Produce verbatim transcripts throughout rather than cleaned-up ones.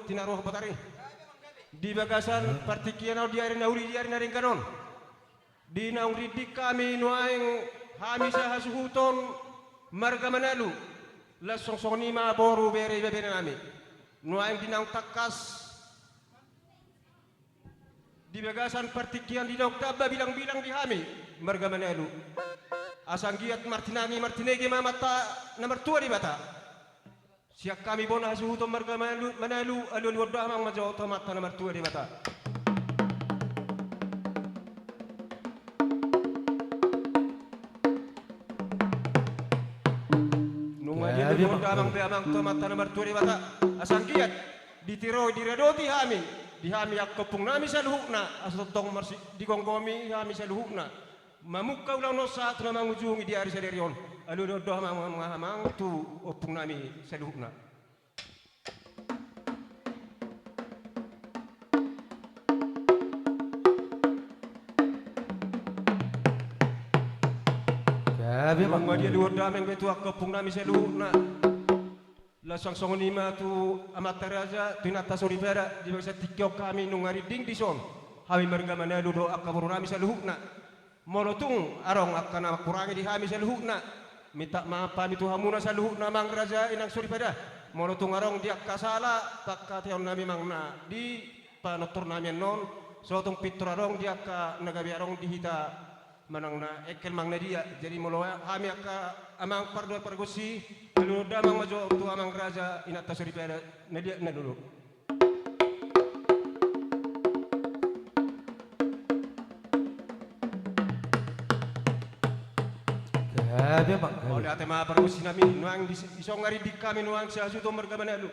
tinaruhon hotari. Di bagasan partingkian on di ari na uli di ari na denggan on. Di naung rinding hami nuaeng hami sahasuhuton marga Manalu. Laos songon i ma boru bere ibebere nami. Nuaeng di naung tangkas di bagasan partingkian di naung tamba bilang-bilang di hami marga Manalu. Asa anggiat martinangi martinege ma Amanta na martua Debata. Sian hami bona hasuhuton marga Manalu, Manalu, alualu on do amang ma jo tu Amanta na martua Debata. Nunga dialualu on do amang be amang tu Amanta na martua Debata. Asa anggiat ditiroi diradoti hami, di hami angka ompung nami saluhutna, asa tongtong marsi-, digomgomi hami saluhutna. Mamungka ulaon on sahat tu na mangujungi di ari sadari on. Alualu on do amang, amang, amang tu ompung nami saluhutna. Gabe ma. Nunga dialualu on do amang be tu angka ompung nami saluhutna. Laos songon i ma tu amanta raja, tu inanta soripada, di bagasan tingki on hami nunga rinding dison. Hami marga Manalu dohot angka boru nami saluhutna. Molo tung adong angka na mangkurangi di hami saluhutna, minta maaf hami tu hamuna saluhutna amang raja inang soripada. Molo tung adong di angka sala pangkataion nami manang na di panortor nami annon, so tung pintor adong di angka na gabe adong di hita manang na engkel manang na dia. Jadi molo hami angka amang pardoa pargonsi, alualu on do amang ma jo tu amang raja inanta soripada na liat na lolo. Gabe ma, gabe. Mauliate ma pargonsi nami, nuaeng di, dison nunga rinding hami nuaeng sahasuhuton marga Manalu.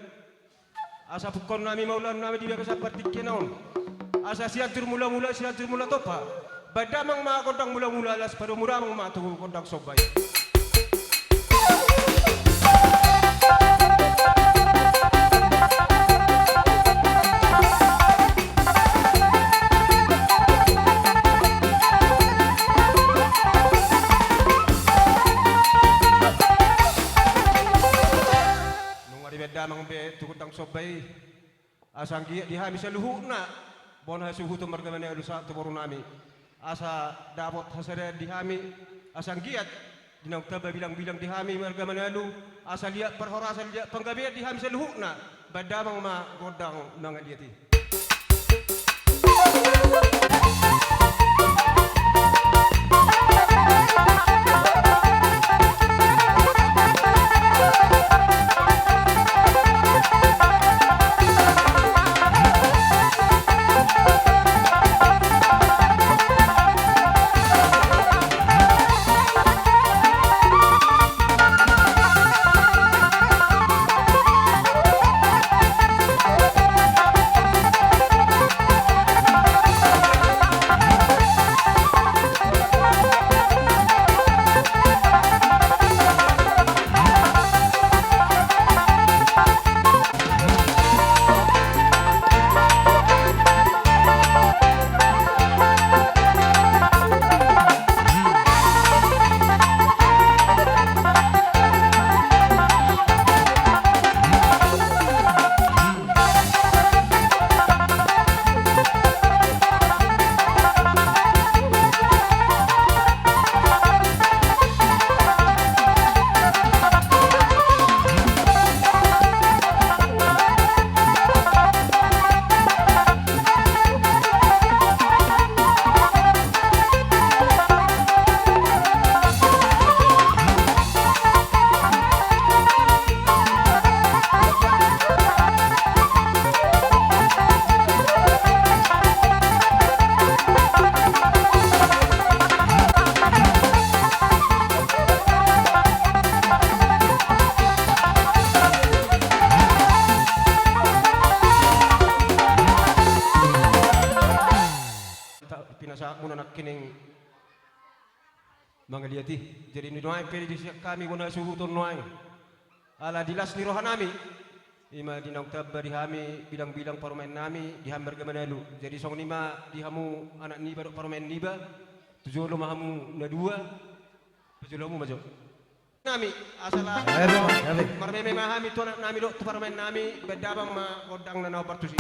Asa pungkaon nami ma ulaon nami di bagasan partingkian on. Asa Sianjur Mulamula, Sianjur Mulatompa. Baen damang ma gondang mulamula, laos padomu damang ma tu gondang somba i. Nunga dibaen damang be tu gondang somba i. Asa anggiat di hami saluhutna bona hasuhuton marga Manalu sahat tu boru nami. Asa dapot hasadaon di hami, asa anggiat di naung tamba bilang-bilang di hami marga Manalu, asa liat parhorasan liat panggabean di hami saluhutna, baen damang ma gondang mangaliat i. Pinasahatmuna nangkining mangaliat i. Jadi nuaeng pe disian hami bona hasuhuton nuaeng. Ala di las ni roha nami, i ma di naung tamba di hami bilang-bilang parumaen nami di hami marga Manalu. Jadi songon i ma di hamu anak niba dohot parumaen niba, tu jolo ma hamu na dua, pajolo hamu ma jo. nami, asa la marmeme ma hami tu anak nami dohot tu parumaen nami, baen damang ma gondangna na hombar tusi.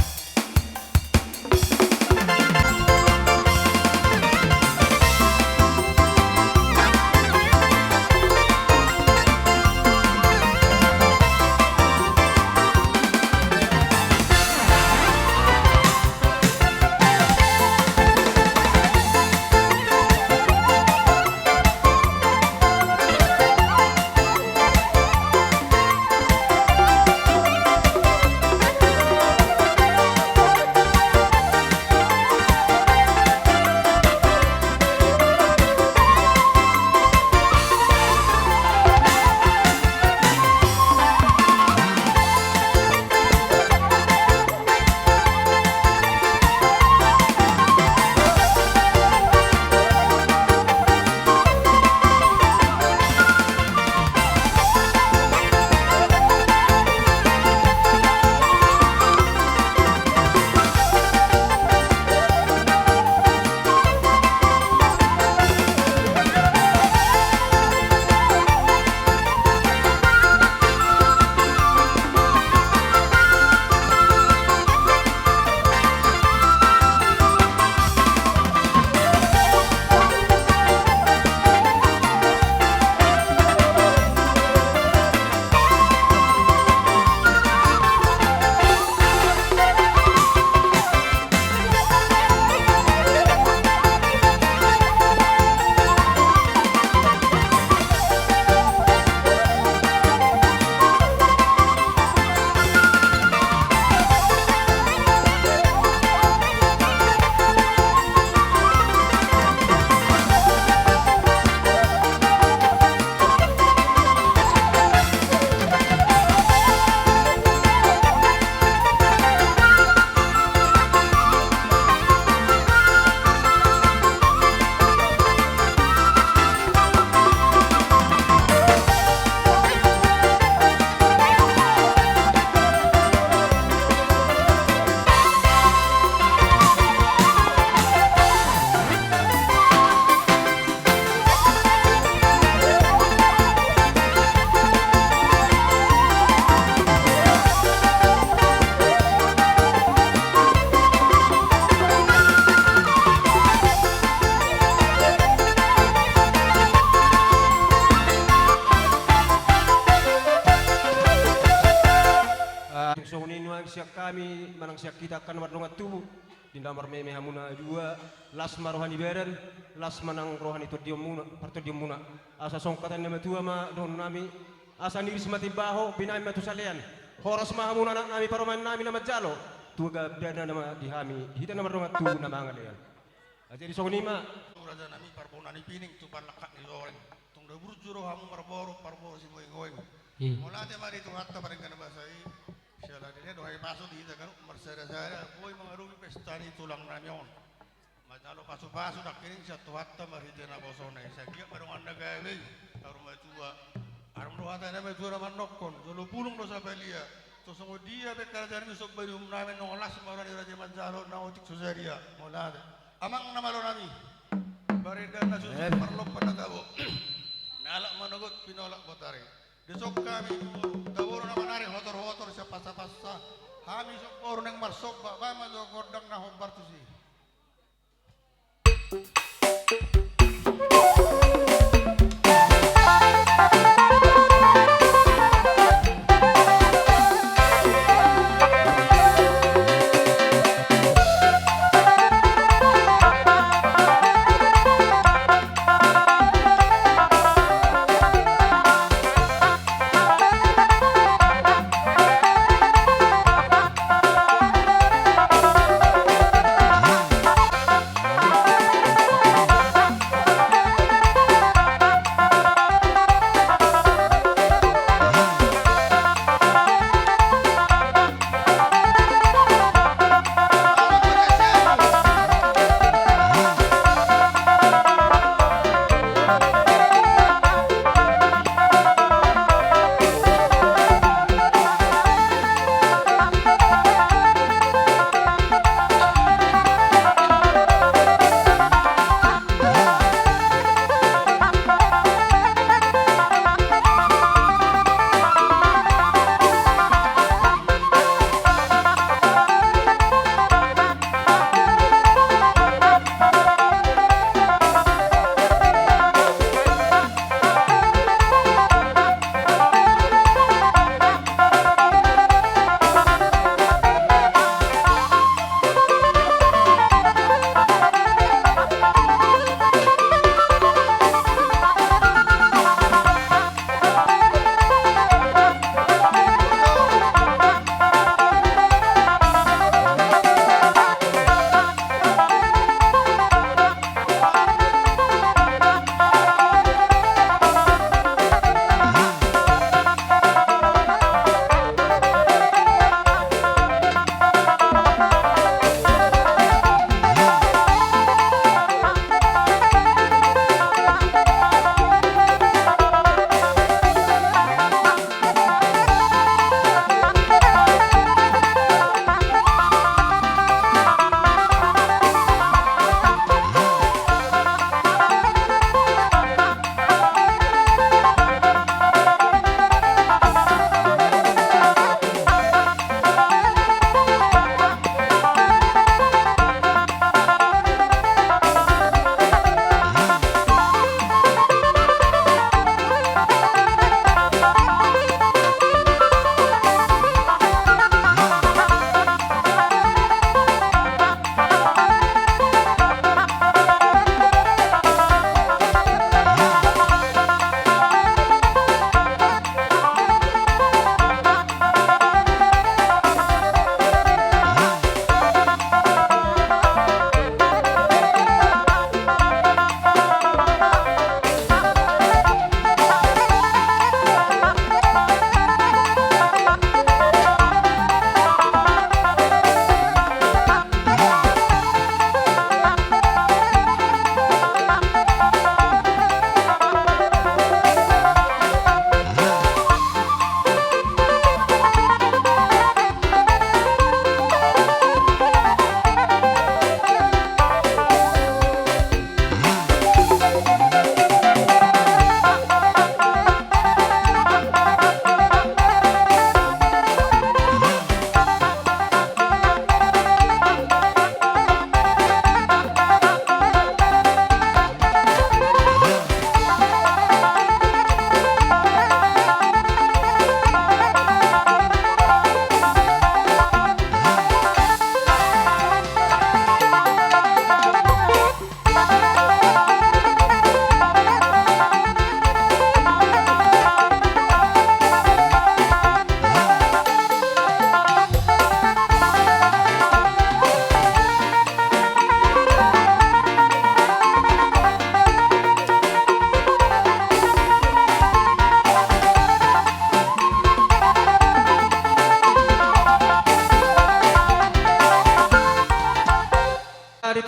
Tung songon i nuaeng sian hami manang sian hita angka na mardongan tubu. Di na marmeme hamuna dua, las ma roha ni badan, las ma nang roha ni tondionmuna, partondionmuna. Asa songon hata ni na matua ma dohonon nami, asa niris ma timbaho, binahen ma tu salean. Horas ma hamuna anak nami parumaen nami na manjalo, tu gabdana nama di hami, hita na mardongan tubu na mangalean. Jadi songon i ma. Tu raja nami parbona ni pining tu parlangkak ni loreng. Tung da burju rohamu marboru, parboru sigoingoing. Mauliate ma di Tuhanta parenggan basa i. Siala dide do hami pasu di hita ganup marsadasada boi mangadopi pesta ni tulang nami on. Manjalo pasupasu nangkining sian Tuhanta marhite naposona i. Sai anggiat ma dongan na gabe i. Harum matua. Harum do hata ni na matua na mandokkon jolo bulung do sapalia. So songon dia pe harajaon nami somba ni uhum nami nunga las ma roha ni raja i manjalo na otik so sadia. Mauliate. Amang na malo nami. Baredan na susu parlompan na tabo. Nalak manogot pinolak botari. Dison hami dua, tabo do na manareng hotorhotor sian pansapansa. Hami somba boru naeng marsomba, baen ma jo gondang na hombar tusi.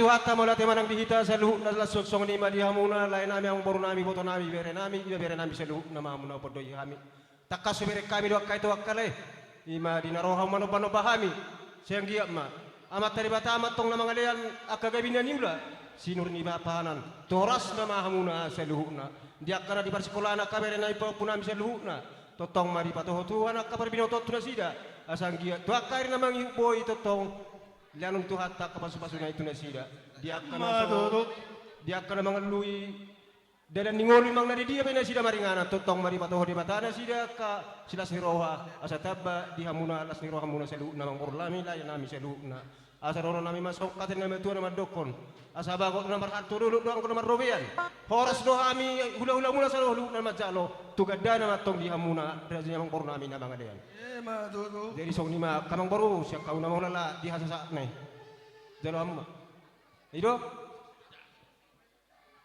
Pata mauliate ma nang di hita saluhutna, laos songon i ma di hamuna lae nami, amangboru nami, iboto nami, ibebere nami, ibebere nami saluhutna ma hamuna, hupondosi hami. Tangkas hubereng hami do angka i tu angka lae. I ma di na ro hamu manombanomba hami. Sai anggiat ma Amanta Debata ma antong na mangalean angka gabe na niula, sinur ni bapahanan, tu horasna ma hamuna saluhutna. Di angka na di parsikolaan angka bere nami, pahompu nami saluhutna, tongtong ma dipatoho Tuhan angka parbinotoan tu nasida, asa anggiat tu angka ari na mangihut boi tongtong lehonon Tuhanta angka pasupasuna i tu nasida. Di angka na so, di angka na mangalului dalan ni ngolu, manang na di dia pe nasida maringanan, tongtong ma dipatoho Debata nasida angka silas ni roha, asa tamba di hamuna las ni rohamuna saluhutna, amangboru nami, lae nami saluhutna. Asa dohonon nami ma songon hata ni natuatua na mandokkon: Asa bagot do na marhalto, dolok do anggo na marrobean. Horas do hami hulahulamuna saluhutna manjalo, tu gandana ma antong di hamuna raja ni amangboru nami na mangalean. Ima tutu. Jadi songon i ma angka amangboru, sian hamu na mangulala di hasasahatna i. Jalo hamu ma. I do.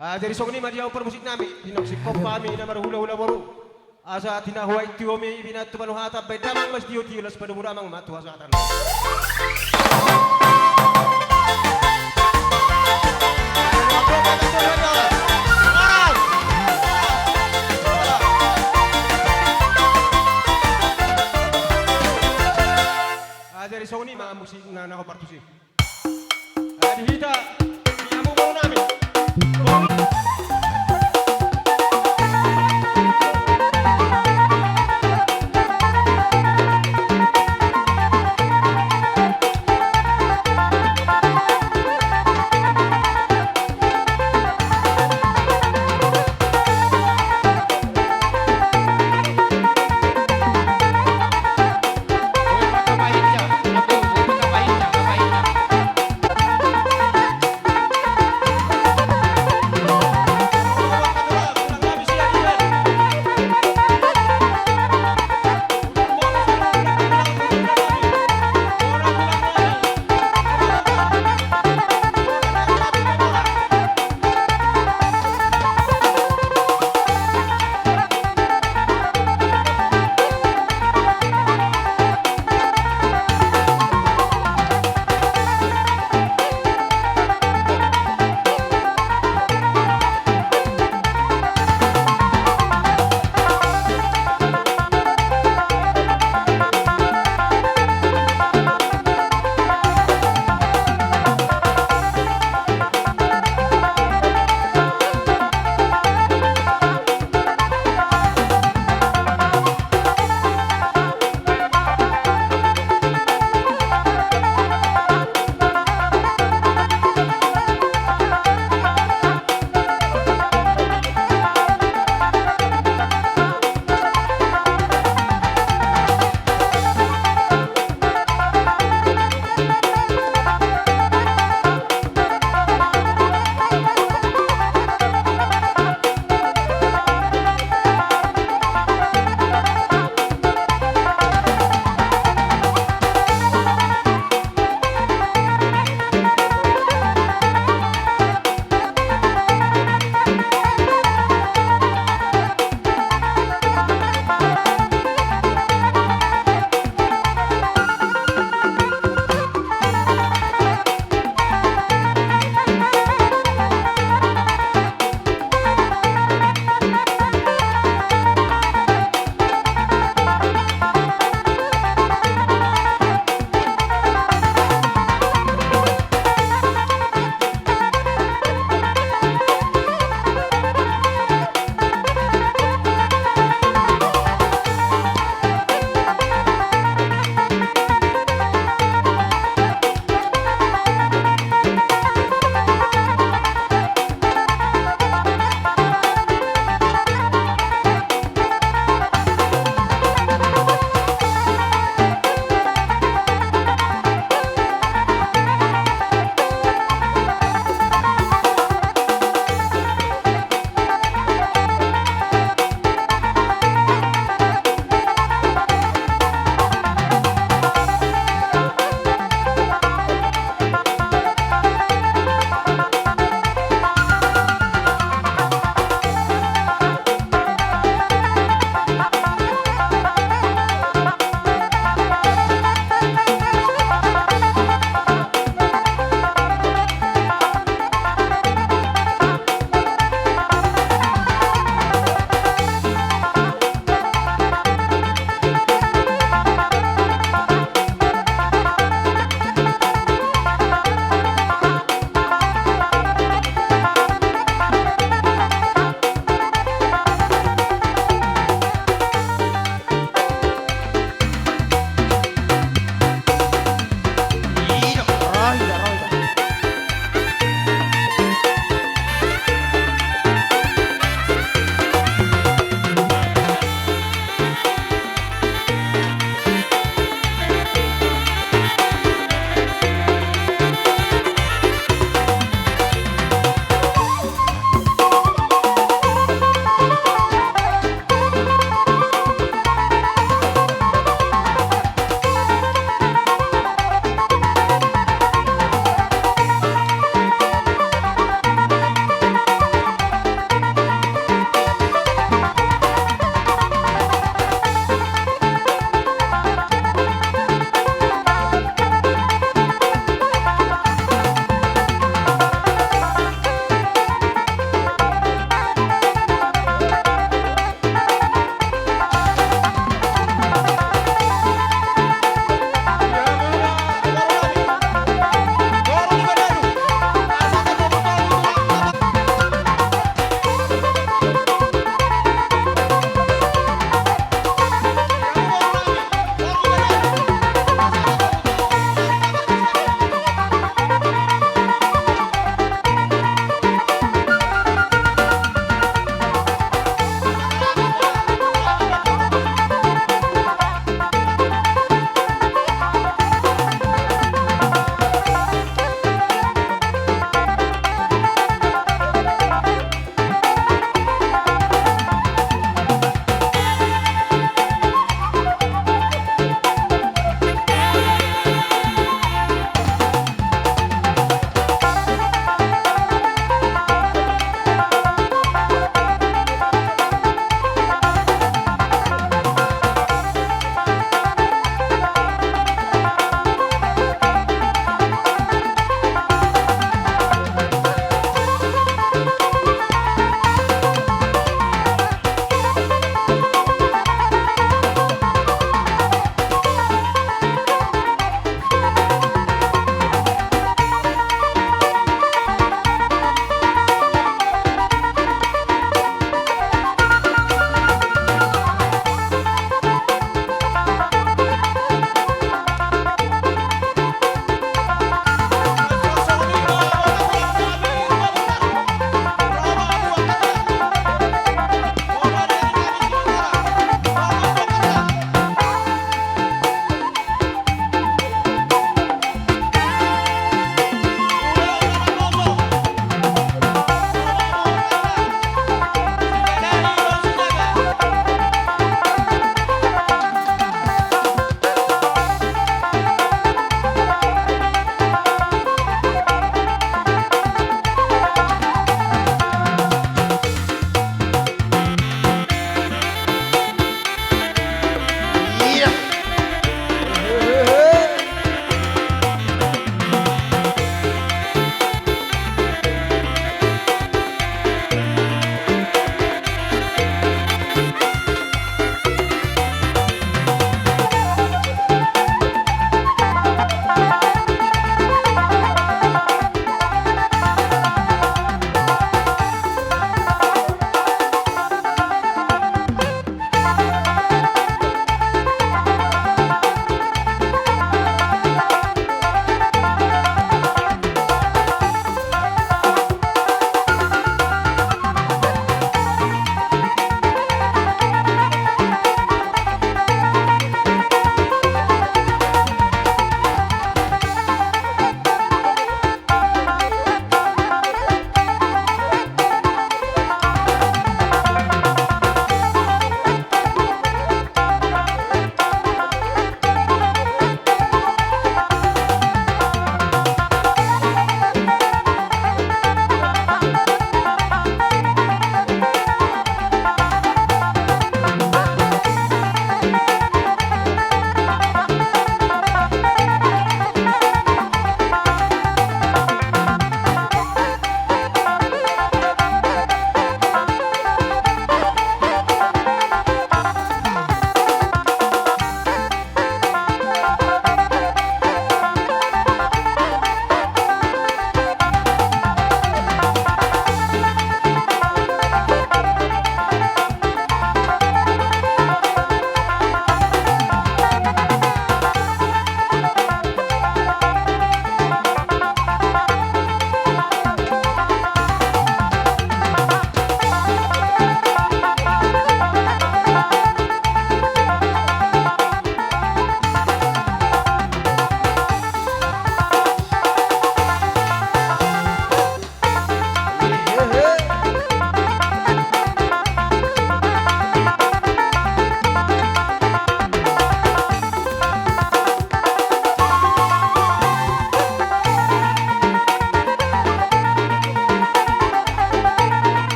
Ah, jadi songon i ma di hamu parmusik nami, di naung singkop hami na marhulahula boru. Asa tinahu aek tio, mei binattu panuhatan, baen damang ma sitiotio, laos padomu damang ma tu hasahatan. Ah, jadi songon i ma musik na, na hombar tusi. Di hita, di hamu boru nami.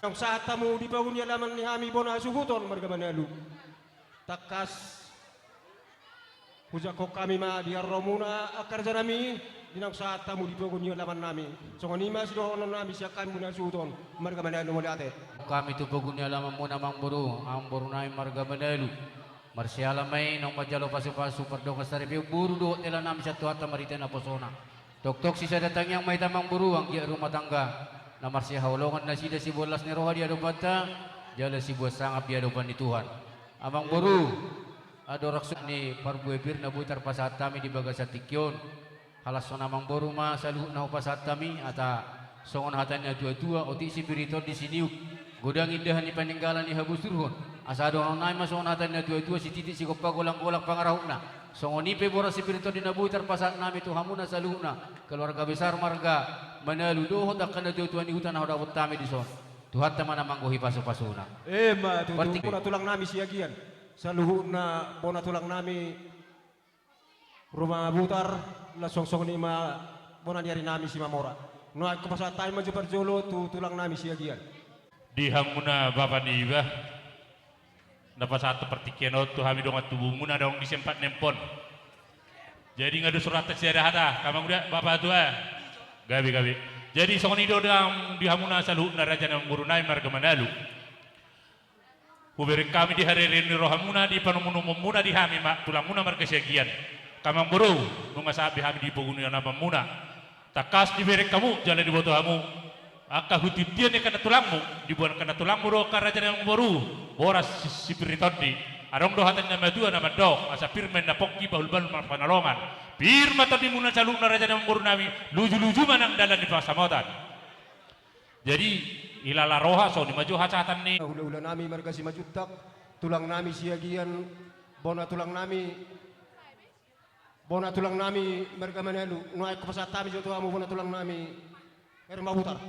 Naung sahat hamu di pogu ni alaman ni hami bona hasuhuton marga Manalu. Tangkas hujangkon hami ma di haroromuna angka rajanami, di naung sahat hamu di pogu ni alamannami. Songon i ma sidohononnami sian hami bona hasuhuton marga Manalu, mauliate. Hami tu pogu ni alamanmuna amangboru, amangborunami marga Manalu. Marsiala ma i naung manjalo pasupasu pardongan saripeon boru dohot helanami sian Tuhanta marhite naposona. Tongtong sisada tangiang ma hita amangboru, anggiat rumah tangga na marsihaholongan nasida, siboan las ni roha di adopanta jala siboan sangap di adopan ni Tuhan. Amangboru, andorang so ni parbue pir na boi tarpasahat hami di bagasan tingki on. Halashon amangboru ma saluhutna hupasahat hami, asa songon hata ni natuatua, otik sipir ni tondi siniup, godang indahan ni paninggalan ni habosurhon. Asa dohononnami ma songon hata ni natuatua, sititik sigompa, golanggolang pangarahutna. Songon i pe boras sipir ni tondi na boi tarpasahat hami tu hamuna saluhutna keluarga besar marga Manalu dohot angka natuatua ni huta na hudapot hami dison. Tuhanta ma na manggohi pasupasuna. Emma tutu. Parting- bona tulangnami Siagian, saluhutna bona tulangnami Rumabutar, laos songon i ma bona ni arinami Simamora. Nuaeng hupasahat hami ma jo parjolo tu tulangnami Siagian. Di hamuna bapa niba, na pasahat partingkian on tu hami dongan tubumuna, adong di sempat nempon. Jadi nga dos rohanta siada hata, amang uda, bapa tua. Gabe, gabe. Jadi songon i do dang di hamuna saluhutna raja ni amangborunami marga Manalu. Hubereng hami di harereon ni rohamuna, di panomunomuonmuna di hami ma tulangmuna marga Siagian. Amangboru, nunga sahat be hami di pogu ni alamanmuna. Tangkas dibereng hamu jala diboto hamu angka hutihutian ni angka na tulangmu, diboan angka na tulangmu do angka raja ni amangboru, boras si-, sipir ni tondi. Adong do hata ni na matua na mandok, asa pir ma inna pongki, bahulbahul ma pangalongan. Pir ma tondimuna saluhutna raja ni amangborunami, lujuluju ma nang dalan ni pansamotan. Jadi, ilala roha, songon i ma jo hasahatan ni hulahulanami marga Simanjuntak, tulangnami Siagian, bona tulangnami, bona tulangnami marga Manalu, nuaeng hupasahat hami jo tu hamu bona tulangnami Rumabutar.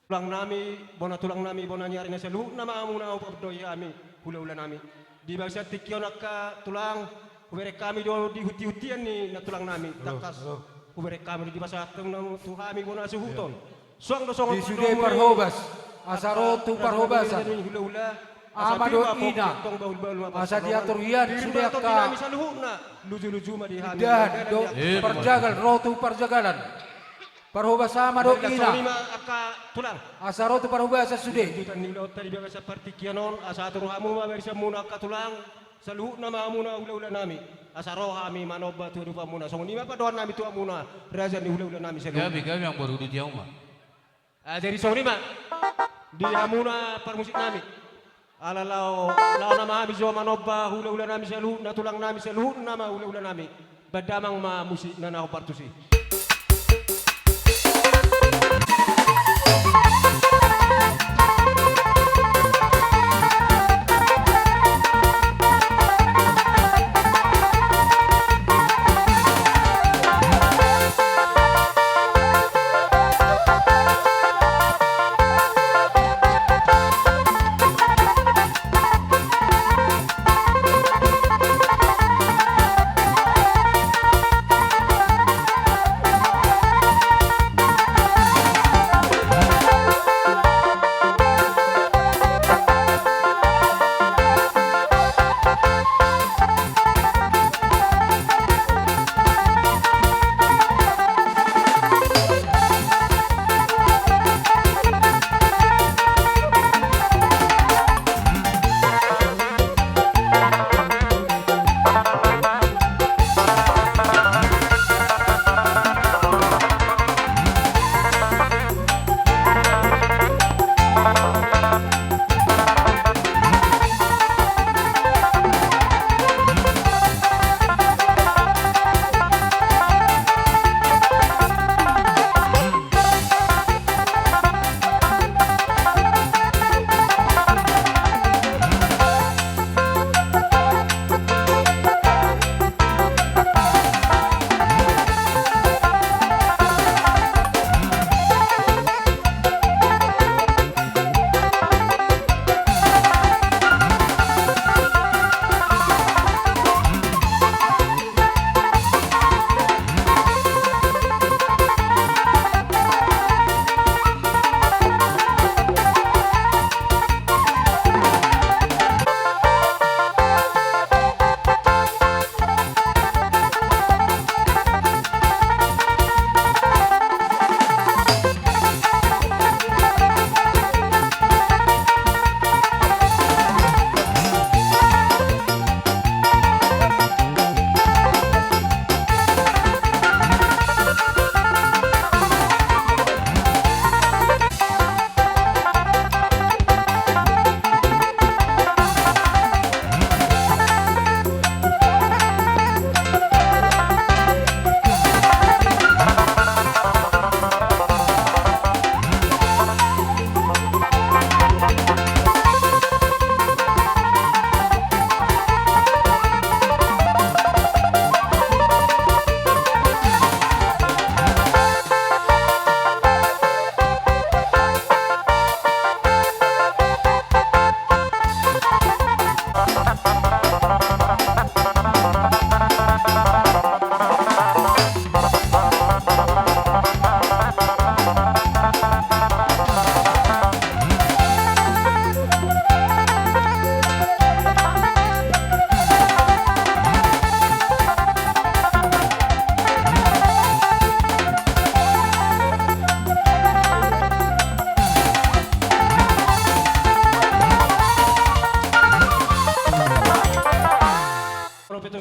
Tulangnami, bona tulangnami, bona ni ari na saluhutna ma hamuna, hupadohi hami hulahulanami. Di bagasan tingki on angka tulang, hubereng hami do di hutihutian ni na tulangnami. Tangkas hubereng hami do dipasahat tu hami bona hasuhuton. Suang do songon di sude parhobas, asa ro tu parhobasan, ama dohot ina, asa diatur hian sude angka indahan dohot parjagal ro tu parjagalan. Parhobas ama dohot ina, asa ro tu parhobasan sude. Di bagasan partingkian on, asa atur hamu ma barisanmuna angka tulang, saluhutna ma hamuna hulahulanami. Asa ro hami manomba tu adopanmuna. Songon i ma pandohannami tu hamuna, raja ni hulahulanami saluhutna. Gabe, gabe amangboru, di hamu ma. Ah, jadi songon i ma di hamuna parmusiknami. Ala laho, laho nama hami jo manomba hulahulanami saluhutna, tulangnami saluhutna ma hulahulanami. Baen damang ma musikna na hombar tusi.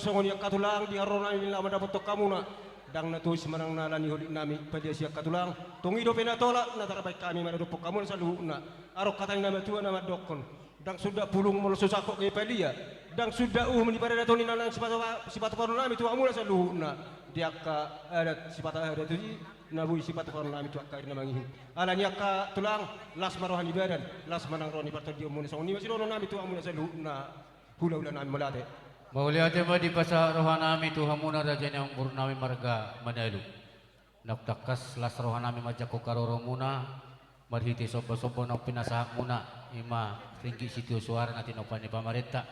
Songon i angka tulang, di haroro nami laho mandapothon hamuna. Ndang na tusi manang na ala ni holit nami, padia sian angka tulang. Tung i dope na tolap na tarbaen hami manadophon hamuna saluhutna. Adong hata ni na matua na mandokhon: Ndang sundat pulung molo so sangkot gabe palia. Ndang sundat uhum ni paradaton i na naeng sipatupa-, sipatupaon nami tu hamuna saluhutna. Di angka adat sipata adat i na boi sipatupaon nami tu angka ari na mangihut. Ala ni i angka tulang, las ma roha ni badan, las ma nang roha ni partondion muna, songon i ma sidohonon nami tu hamuna saluhutna. Hulahula nami, mauliate. Mauliate ma dipasahat roha nami tu hamuna raja ni amangboru nami marga Manalu. Naung tangkas las roha nami manjangkon haroro muna, marhite sombasomba naung pinasahat muna, i ma ringgit sitio suara na tinopa ni pamarenta.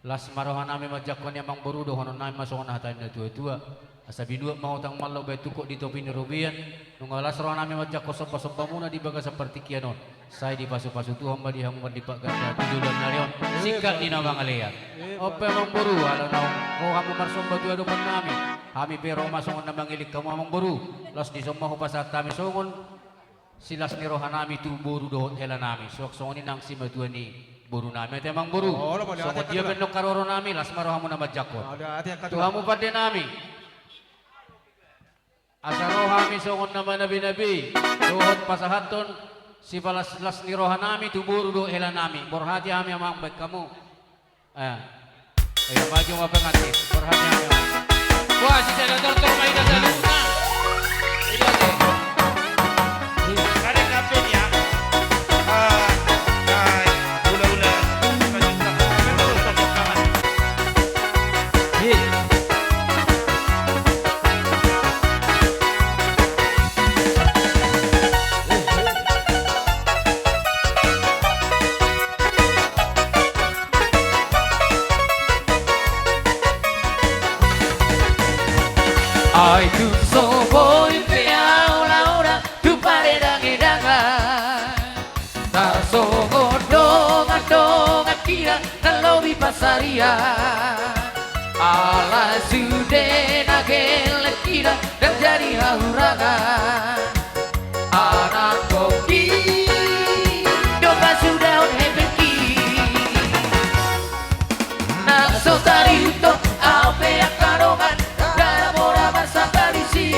Las ma roha nami manjangkon i amangboru, dohonon nami ma songon hata ni na tuatua. Asa binuat ma hutang mallau, baen tungkot di topi ni robean. Nunga las roha nami manjangkon sombasomba muna di bagasan partingkian on. Sai dipasupasu Tuhan ma di hamu marlipat ganda tu joloan ni ari on. Eh, singkat ni na mangalean. Eh, ope amangboru, ala naung ro hamu marsomba tu adopan nami, hami pe ro ma songon na mangiling hamu amangboru. Laos dison ma hupasahat hami songon silas ni roha nami tu boru dohot hela nami. Suang songon i nang simatua ni boru nami. Ate amangboru. Songon dia pe nang haroro nami, las ma roha muna manjangkon. Tu hamu pande nami. Asa ro hami songon na manabenabe dohot pasahathon sipalaslas ni roha nami tu boru dohot hela nami. Borhat hami amang baen hamu. Eh. Eh, maju ma pengantin. Borhat hami amang. Wah, si sada tortor ma ida saluhutna. Ida saluhutna. Kadang apa dia? Ah, ah, ula-ula. Ai tung so boi pe ahu laho tu paredangedangan. Tarsongon dongandongan hita na lobi pansarian. Ala sude na gelleng hita ndang jadi hahurangan. Anakkon i do pasudahon hepengki. Nang so tarihuthon ahu pe angka dongan, ndang na pola marsangkap disi.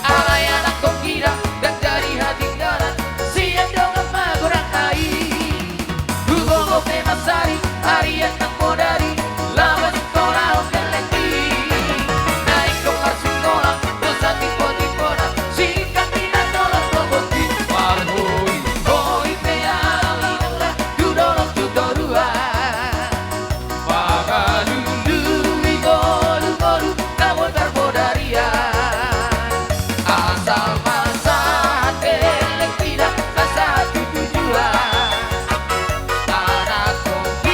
Alai anakkon hita ndang jadi hatinggalan sian dongan magodang nai. Hugogo pe mansari arian nang bodari, laho pasingkolahon gellengki. Naeng do marsingkola dosa timbo-timbona, singkat ni na tolap do boti. Marhoi-hoi pe ahu laho tu dolok tu toruan. Pagalului ngolu-ngolu na boi parbodarian. Asal ma sahat gelleng hita, asa tu tujuan. Anakkon i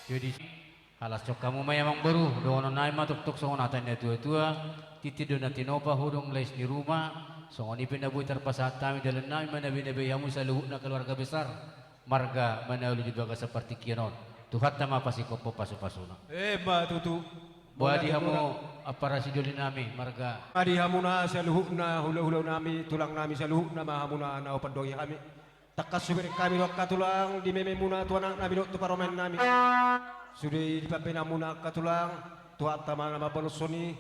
Jadi, halas cok hamu ma i amangboru, dohonon nami ma tongtong songon hata ni natuatua, tintin do na tinopa, hudon lais ni ruma, songon i pe na boi tarpasahat hami, dalan nami ma na binahen hamu saluhutna keluarga besar marga Manalu di bagasan partingkian on. Tuhanta ma pasingkophon pasupasuna. Emma tutu. Boha di hamu ampara sidoli nami marga. Boha di hamuna saluhutna hulahula nami, tulang nami saluhutna ma hamuna na hupandok hami. Tangkas hubereng hami do angka tulang di mememuna tu anak nami dohot tu parumaen nami. Sude i di pambahenan muna angka tulang, Tuhanta ma na mambalos songon i.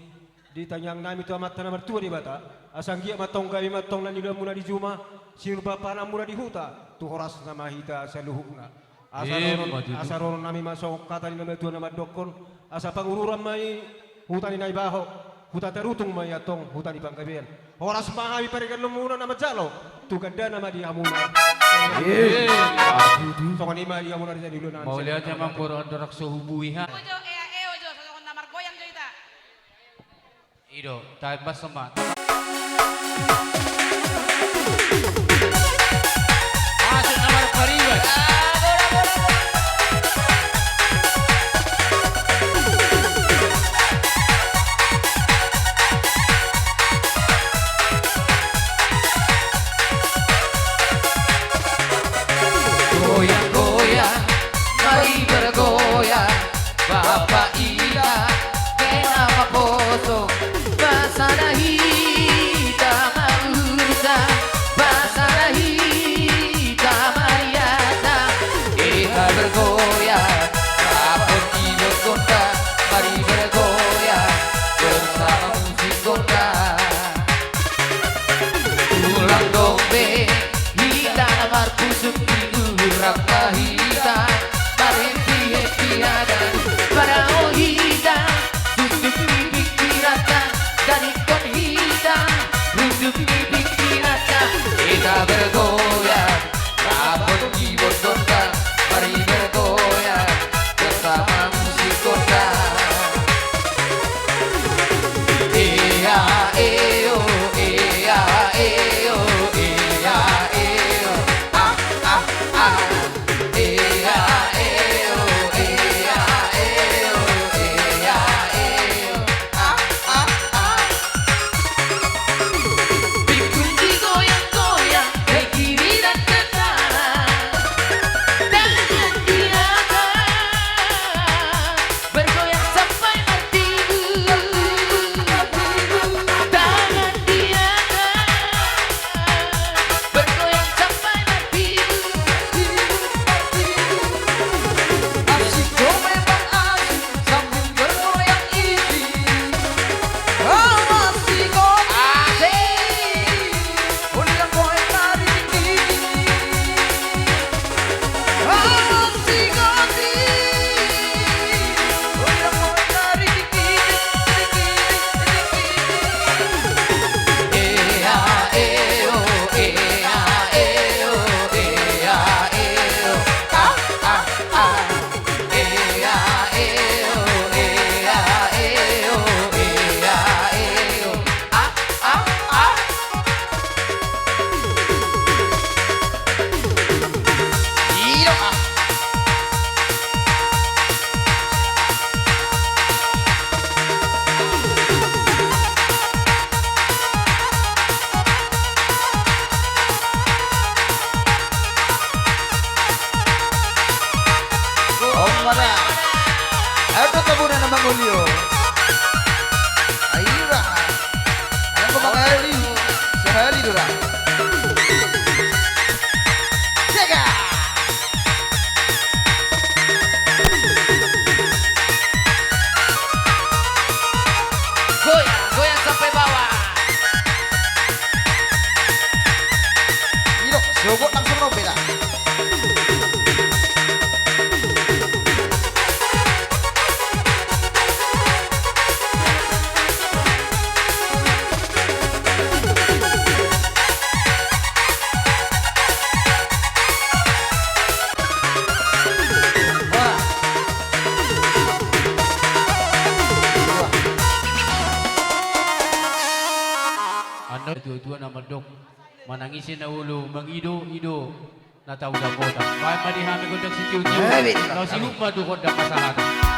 Di tangiang nami tu Amanta na martua Debata, asa anggiat ma antong gabe ma antong na niulanmuna di juma, sinur pahananmuna di huta, tu horasna ma hita saluhutna. Asa dohonon, asa dohonon nami ma songon hata ni natuatua na mandokkon, asa Pangururan ma i huta ni Naibaho, huta Tarutung ma i antong huta ni Panggabean. Horas ma hami pargellengmuna na manjalo, tu gandana ma di hamuna. Songon i ma di hamuna di sandilo nami. Mauliate ma boru Andorang so hubuiha. Ojo, ea, e, ojo, songon na margoyang jo hita. I do, tahe bas ma. Masuk na marpariban. Goyang-goyang, mari bergoyang. Bapa ina, kena maposo, basana hita maurusa, basana hita mariasa. Kita bergoyang, rapot di botkonda, mari bergoyang, bersama musik konda. Ulang dombe, hita na marpusuk di urang ma hita, marhepihepihon, padaohon hita, susuk ni pingkiranta, dan ingkon hita, rusuk Kita bergoyang, rapot di botolta, mari bergoyang bersama musik kota. Ea, eo, ea, eo, ea, eo. Ah, ah, ah. Ea, eo, ea, eo, ea, eo. Ah, ah, ah. Pikul digoyang-goyang, baik kiri dan kanan. Tangan di atas, bergoyang sampai martigu. Tangan di atas, bergoyang sampai martigu. Asik do memang, asik, sambil bergoyang ini. Asik. Asik. Ayo, do tabona na mangoli on. Ayo, ra. Ayo, ko mangoli. Sahali do, ra. Sega. Goyang, goyang sampai bawah. Ido, sogot langsung robek, ra. Annon tua-tua na mandok, manang ise na olo mangido, ido na tau dapotan. Baen ma di hami gondang sitiu-tiu. Eh, betul. Laos ihut ma tu gondang pasahaton.